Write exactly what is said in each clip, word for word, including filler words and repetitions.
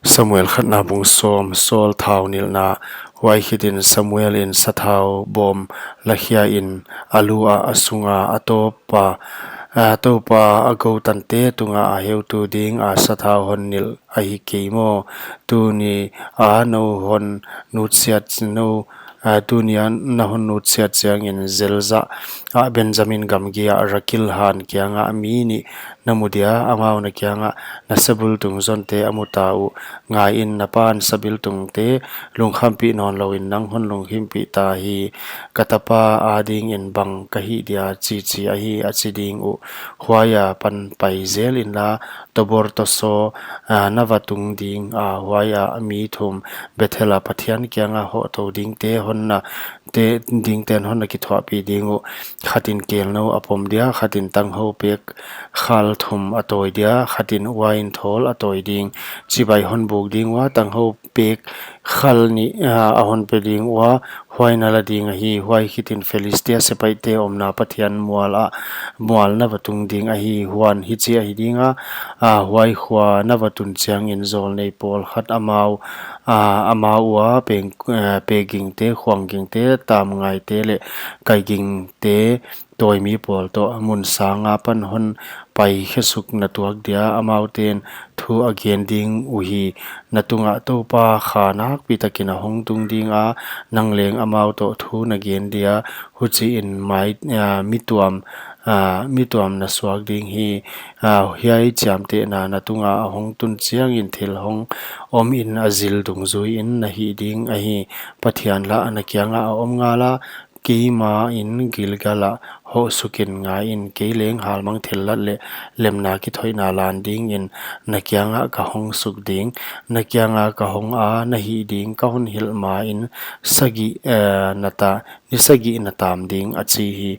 Samuel khatna bung sawm. Saul thau nilhna. Huai khitin Samuel in sathau bawm la khia in a lu ah a sung a, a tawpa, a, Toupa a gou tante tungah a heutu ding a sathau hon nilh ahi kei maw? Tuni a nou hon nutsiat nou, a, tuni a na hon nutsiat chiangin Zelzah ah Benjamin gamgi ah Rakil han kiangah mi nih na mu dia, amau na kiangah na sabultung zonte a mu ta uh. Ngai in, na pa'n sabiltungte lungkhampih nawnlou in nang hon lungkhimpih ta hi. Ka tapa adingin bang ka hih dia chichi ahi, a chi ding uh. Huai a pan pai zel inla, tobor tosaw, a, na va tung ding a, huai a mi thum Bethel a Pathian kianga hohtou dingte hon na, te, dingten hon na kithuahpih ding uh. Khatin kelnou a pom dia, khatin tanghou pek khal thum a tawi dia, khatin uain thawl a tawi ding. Chibai hon buk ding ua, tanghou pek khal nih, a, a hon pe ding ua, huai na la ding ahi. Huai khitin Philistia sepaihte omna Pathian mual ah, mual na va tung ding ahi. Huan hichi ahi ding a, a, huai khua na va tun chiangin zawlnei pawlkhat amau, a, amau ua peng, a, pegingte, khuanggingte, tamngaite leh kaigingte, tawimi pawl toh mun sang apan hon pai khesuk na tuak dia, amaute'n thu a gen ding uhi. Na tungah Toupa kha nakpi takin a hong tung ding a, nang leng amau toh thu na gen dia, huchiin mai, a, mi tuam, a, mi tuam na suak ding hi. A, hiai chiamtehna na tungah a hong tun chiangin thil hong om in a zil dungzuiin na hih ding ahi. Pathian lah na kiangah a om ngal a, keima'n Gilgal ah hoh sukin, ngai in, kei leng halmang thillat leh lemna kithoihna lan dingin na kiangah ka hong suk ding. Na kianga ka hong a na hih ding ka hon hilh main sagih, eh, na ta, ni sagih na tam ding, a chi hi.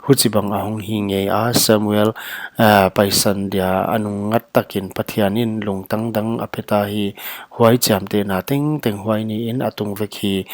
Huchibang a hong hi ngei a, Samuel, eh, paisan dia a nungngat takin Pathianin lungtang dang a pe ta hi. Huai chiamtehna tengteng huai niin a tung vek hi.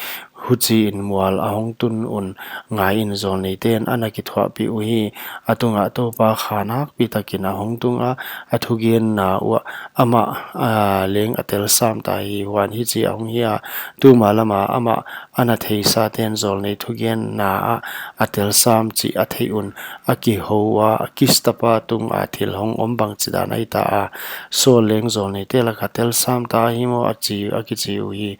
Huchiin mual a hong tun un, ngai in, zawlneite'n ana kithuahpih uhi. A tungah Toupa kha nakpi takin a hong tung a, a thugenna uah amah, a, leng a telsam ta hi. Huan hichi a hong hi a, tuma lama amah ana theisate'n zawlnei thugenna ah a telsam chih a theih un, a kihou ua, Kis tapa tunga thil hong om bangchidan ahi ta a, Saul leng zawlneite laka telsam ta hi maw, a chi, a kichi uhi.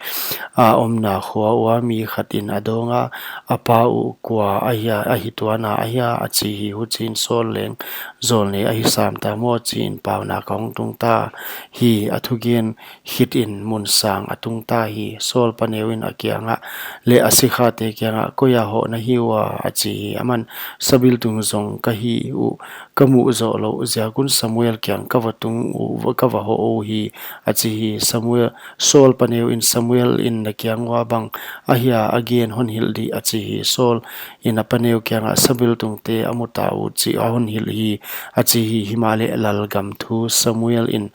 A omna khua ua mi khatin a dawng a, a pa uh kua ahia, ahi tuan a ahia, a chi hi. Huchiin Saul leng zawlnei ahi sam ta maw, chiin paunak a hong tung ta hi. A thugen khitin mun sang a tung ta hi. Saul paneuin a kiangah leh a sikhate kiangah, koia hoh na hi ua, a chi hi. Aman, sabiltung zong ka hi uh, ka muh zoh louh ziak un Samuel kiang ka va tung uh, ka va hoh uhi, a chi hi. Samuel, Saul paneuin Samuel in na kiang ua bang ahia a gen, hon hilh dih, a chi hi. Saul in a paneu kiangah, sabiltungte a mu ta uh chih a hon hilh hi, a chi hi. Himahleh lalgam thu Samuel in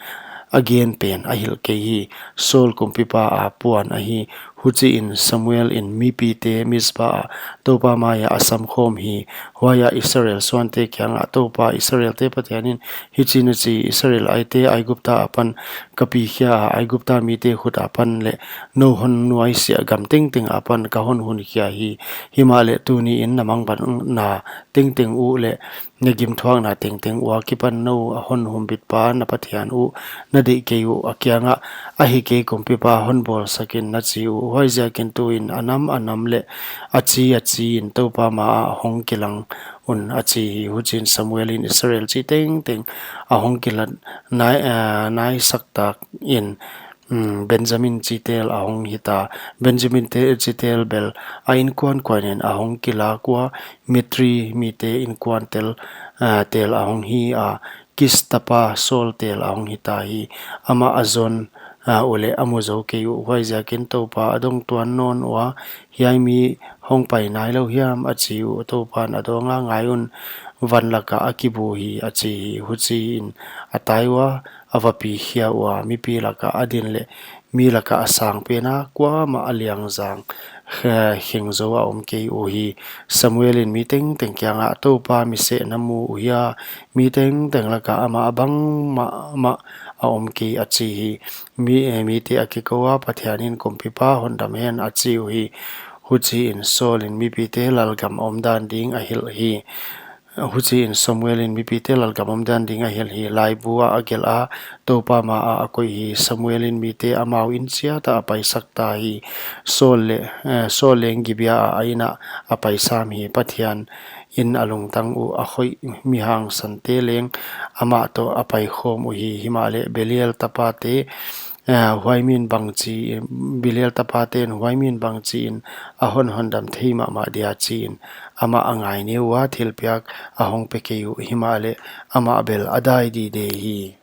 a gen pen a hilh kei hi. Saul kumpipa a puan ahi. Huchiin Samuel in mipite Mizpa ah Toupa maia a samkhawm hi. Huaia Israel suante kiangah, Toupa, Israelte Pathianin hichiin a chi, Israel aite Aigupta apan ka pikhia a, Aigupta mite khut apan leh nou hon nuaisiah gam tengteng apan ka hon hunkhia hi. Himahleh tuniin na mangbatna tengteng uh leh na gimthuakna tengteng ua kipan nou a hon humbitpa na Pathian uh na deih kei uh, a kiangah ahi kei kumpipa hon bawlsakin, na chi uh. Huaiziakin tuin a nam a nam leh a chi a chiin Toupa maah hong kilang un, a chi hi. Huchiin Samuel in Israel chi tengteng a hong kilat nai, a, naisak takin, um, Benjamin chitel a hong hita. Benjamin te, chitel bel a inkuan kuanin a hong kilak ua, Mitri mite inkuan tel, a, tel a hong hi a, Kis tapa Saul tel a hong hita hi. Amah a zon, a, uleh a mu zou kei uh. Huaiziakin Toupa a dong tuan nawn ua, hiai mi hong pai nailou hiam, a chi uh. Toupan a dawng a, ngai un, van lakah a kibu hi, a chi hi. Huchiin a tai ua, a va pikhia ua, mipi lakah a din leh mi lakah a sangpen a, kuamah a liangzang khe-, kheng zou a om kei uhi. Samuel in mi tengteng kiangah, Toupa mi sehna mu uhia, mi tengteng laka amah bangmah mah a om kei, a chi hi. Mi, eh, mite a kikoua, Pathian in kumpipa hondam hen, a chi uhi. Huchiin Saul in mipite lalgam omdan ding a hilh hi. Huchiin Samuel in mipite lalgam omdan ding a hilh hi. Laibu ah a gelh a, Toupa ma ah a koih hi. Samuel in mite amau in chiat ah a paisak ta hi. Saul leh, eh, Saul leng Gibea ah a inn ah a pai sam hi. Pathian in a lungtang uh a khoih mi hangsante leng amah toh a pai khawm uhi. Himahleh Belial tapate, eh, huai min bangchi, Belial tapate'n huai min bangchiin a hon hondam thei mahmah dia chiin amah a ngaineu ua, thilpiak a hong pe kei uh. Himahleh amah bel a dai dide hi.